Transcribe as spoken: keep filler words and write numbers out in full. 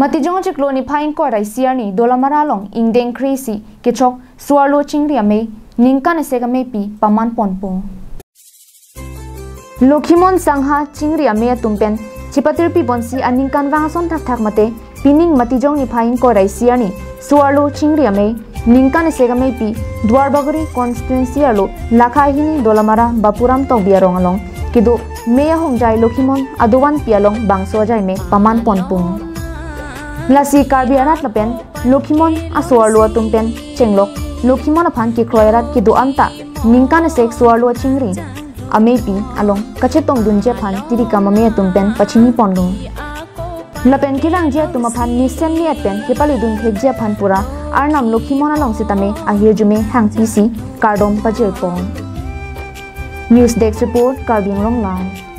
Matijong achiklo niphai ingkoi ra isi arni Dolamara along ingdeng kre-isi kechok so-arlo chingri amei ningkan esek ameipi paman ponpo. Lokhimon sangha chingri amei atum pen chipatirpi ponsi aningkanvang ason thakthak mate pining Matijong niphai ingkoi ra isi arni so-arlo chingri amei ningkan esek ameipi Duarbagori constituency arlo lakha hini Dolamara Bapuram Tokbi arong along kedo mei ahongjai Lokhimon adovan pi along bangso ajai mei paman ponpo. Lasi Karbi arat lapen Lokhimon aso-arlo atum pen chenglok Lokhimon aphan kekroi arat kedo-an ta ningkan esek so-arlo chingri ameipi along kachetongdunji aphan tirikam amei atum pen pachini ponlo. Lapen kevangji atum aphan mesen me-et pen kepalidun thekji aphan pura Arnam Lokhimon along sitame ahirjume hangpisi kardom pajirpon. News Desk Report, Karbi Anglong Live.